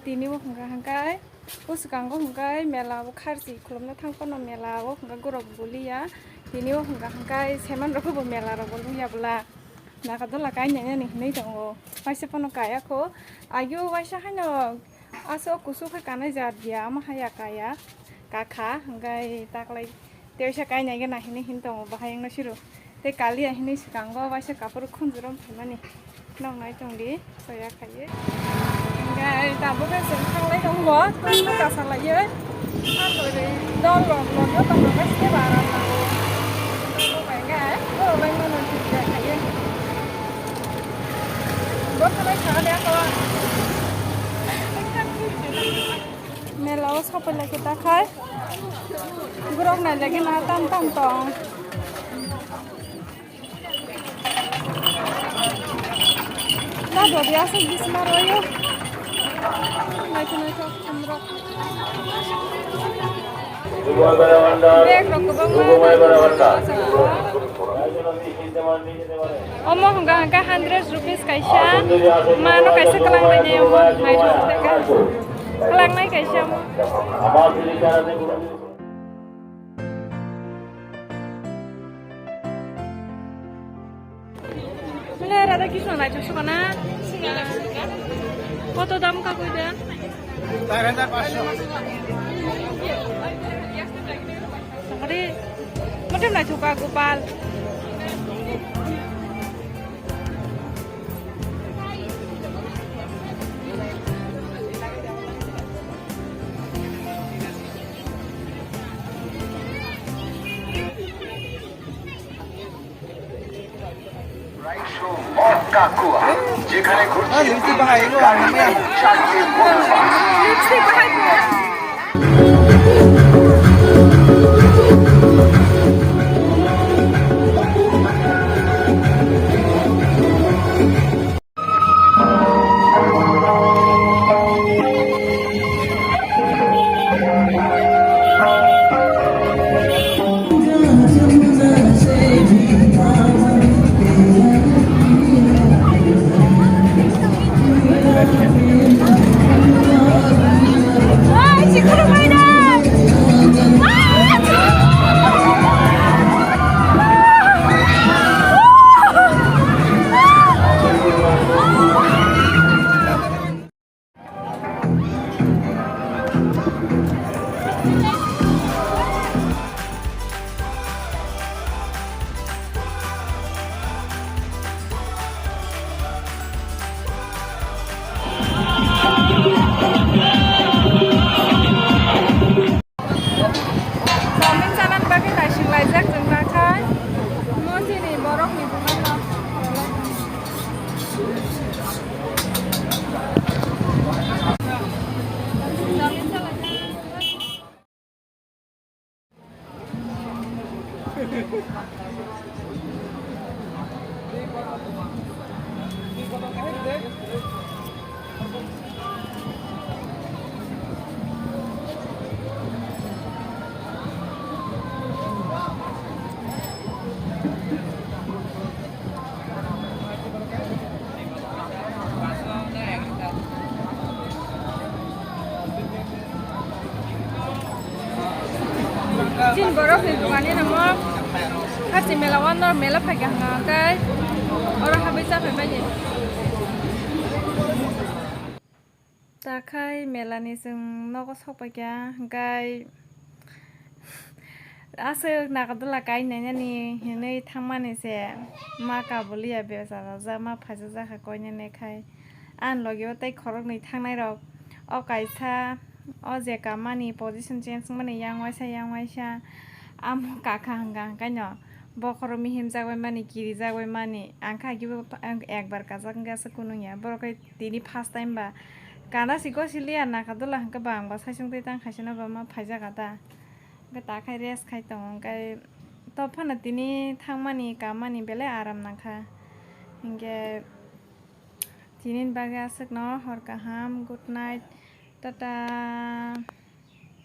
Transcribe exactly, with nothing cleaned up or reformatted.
Tini o hwnka hwnkai, o swkango hwnkai mela o kharchi khulumna thang phano mela o hwnka gorok bo liya. Tini o hwnka hwnkai seman rok bo mela rok bo liya bwla. Nakadola kainai nani hinwi tongo. Waisa phano kaya kho. Agio waisa haino aswk kusu khe kanai jat ya, ama haya kaya. Kakha, hwnkai taklai teisa kainai gana hinwi hin tongo, bahai wngna siro. Tei kaliya hinwi swkango waisa kapur khunjurom phaimani. Noknai tongdi, soya khaiwi. Hwnkai tabuk khe chwng thanglai tongo, tongno kasalaiwi. Dol rok logio tongma bai se ba aram nango. Hwnkai borok lai mano thik ya khaiwi. Bo thalai thaga de ako. Mela o sopai lai khe ta khai. Borok nai lai khe na tam tam tong. Ta dodi aswk bisma royo. Naitho naitho khumrok. Bag rok kwbangma naitho naitho. Omo hwnka hwnka hundred rupees kaisa. Mano kaisa kwlangnai omo naitho naitho. Kwlangnai kaisa omo. Mile Radha Krishna naithok suka na? Koto dam ka koi de? Char hajar panchsho. Sakari, mote naithok ka Gopal. যেখানে ঘুরছে লিচি বাহাই, এলো আর নামে আনো। লিচি বাহাই। Chowmin chanani bagwi naising laijak chwng nakhai. Omo chini borokni bumano. Chini borok ni dogan ni namo Kharchi mela o, norok mela phaikha hwnka hwnkhe oro habwi chaphai mani. Takhai mela ni chwng nogo sokpaikha hwnkhe aswk nagadwla kainai nani hinwi thangmani se ma kaboliya bechara ja ma phaijak jakha koinene khai. Ani logi o tei khoroknwi thangnai rok o kaisa o je kamani position change wngmani yang waisa yang waisa amo kakha hwnkha hwnkhaino bokhoro mihimjak bai mani kirijak bai mani angkha hwnkhe bo ekbar kajak hwnkhe aswk kunung ya borok khai tini first time ba kana si gosi liya nagadwla hwnkhe bang ba saisung tei tang khaisano ba ma phaijak ta hwnkhe takhai rest khai tongo hwnkhe to phano tini thangmani kamani belai aram nangkha hwnkhe. Tinini bagwi aswkno hor kaham, good night, tata.